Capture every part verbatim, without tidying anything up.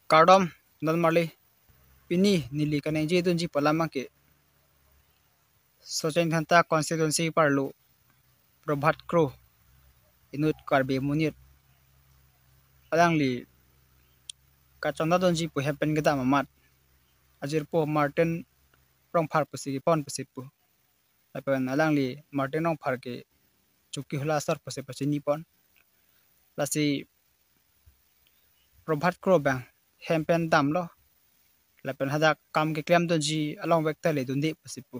Kardom, non marli. Pini neli kaningje dunji pu alam abangke Socheng Dhenta constituency pu arlo Prabhat Kro, inut Karbi Monit, alangli kachongdat dunji pu hem pen kedam amat ajirpo Martin Rongphar pusi kepon pusi pu. Lapen alangli Martin Rongphar ke Chokihola asor pusi pachini pon. Lasi Prabhat Kro abang hem pen damlo. Lapen hadak kam keklem dunji along vek ta le dunde pusi pu.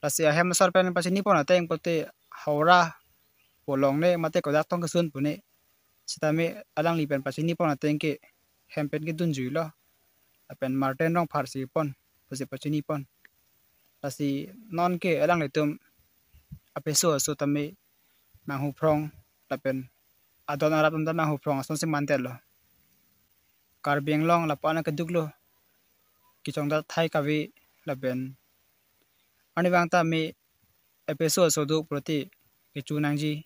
Lasi ahem asor pen pachini pon ateng pulote Howrah pu longle mate kodak tong kesun pu ne. Sitame alangli pen pachini pon ateng ke hem pen kedunjuilo. Lapen Martin Rongphar si pon pusi pachini pon. Lasi non ke alanglitum apeso aso tame manghuphrong lapen adon arap atum ta manghuphrong asonsi mandetlo. Karbi Anglong lapu-an keduklo, kechongdat athai kave lapen arnivang tame apeso aso do pulote kecho nangji,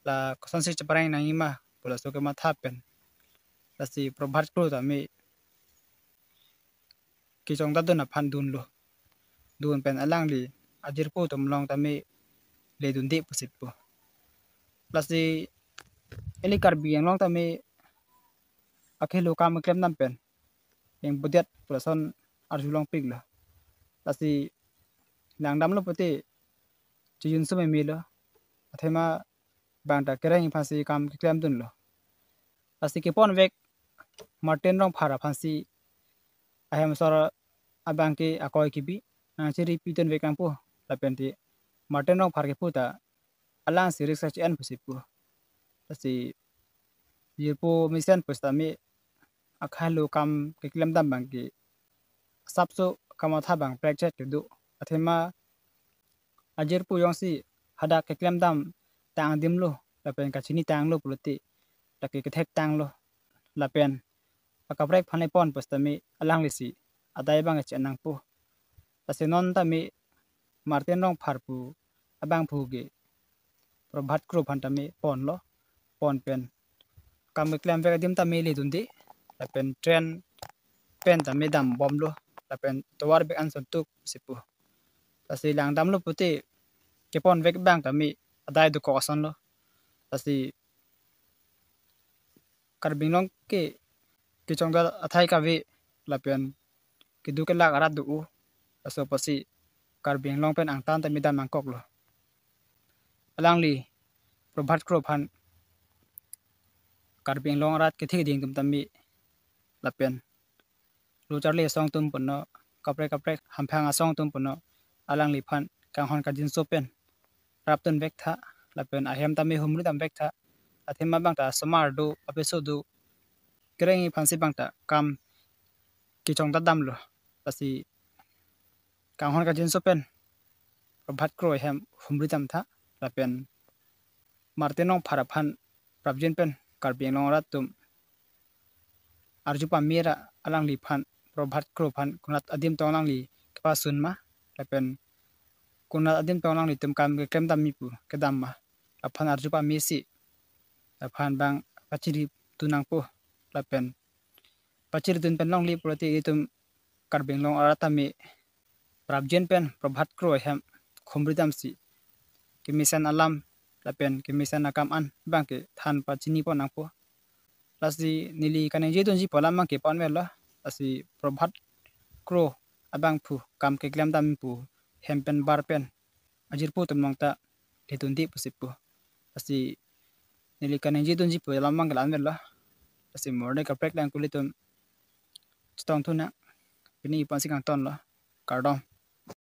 la kosonsi chepareng nangji ma pu laso kematha pen. Lasi Prabhat Kro tame kechongdat dun aphan dunlo. Dun pen alangli ajirpo atum along tame le dunde pusi pu. Lasi ili Karbi Anglong tame akhelo kam keklem dam pen ingpudet pu lason arjulongpiklo. Lasi langdamlo pulote chijun sum emelo. Athema bang ta kereng aphansi kam keklem dunlo. Lasi kepon vek Martin Rongphar aphansi ahem asor abangke akoi kebi nangchiri pidun vek nangpo, lapen te Martin Rongphar kepu ta alangsi risk achi-en pusi pu. Lasi jirpo mesen pusitame akhelo kam keklem dam abangke asapso kamatha abang prekchet kedo. Athema ajirpo jongsi hadak keklem dam tang adimlo lapen kachini tanglo pulote lake kethek tanglo. Lapen akaprek aphan le pon pusitame alanglisi adai abang achi-en nangpo. Lasi non tame Martin Rongphar pu abangphu ke Prabhat Kro aphan tame ponlo. Pon pen kam keklem vek adim tame le dunde, lapen train pen tame dambomlo, lapen tovar bek an sontuk pusi pu. Lasi langdamlo pulote kepon vek abang tame adai dokok asonlo. Lasi Karbi Anglong ke kechongdat athai kave lapen keduk kelak arat do-o, laso apotsi Karbi Anglong pen angtan tame dam nangkoklo. Alangli Prabhat Kro aphan Karbi Anglong arat kethe keding atum tame lapen lo charli asong atum puno, kaprek kaprek hamphang asong atum puno, alangliphan kanghon kangjinso pen rapdun vek tha, lapen ahem tame humri dam vek tha. Athema bang ta asomar do, apeso do, kereng aphansi bang ta kam kechongdat damlo. Lasi kanghon kangjinso pen Prabhat Kro ahem humri dam tha, lapen Martin Rongphar aphan prapjin pen Karbi Anglong arat atum arju pame ra alangliphan, Prabhat Kro aphan konat adim tong alangli kepasun ma, lapen konat adim tong alanglitum kam keklem damji pu kedam ma, laphan arju pamesi laphan bang pachiri dun nangpo. Lapen pachiri dun pen longle pulote itum Karbi Anglong arat tame prapjin pen Prabhat Kro ahem humri damsi kemesen alam lapen kemesen akam an bangke than pachini pon nangpo. Lasi neli kaningje dunji pu alam bangke pon avelo. Lasi Prabhat Kro abangphu kam keklem dam pu hem pen bar pen ajirpo atum along ta le dunde pusi pu. Lasi neli kaningje dunji pu alam bangke la-an avelo. Lasi morde kaprek lang kulitum chetong thu nang. Pini ipan si kangtonlo. Kardom.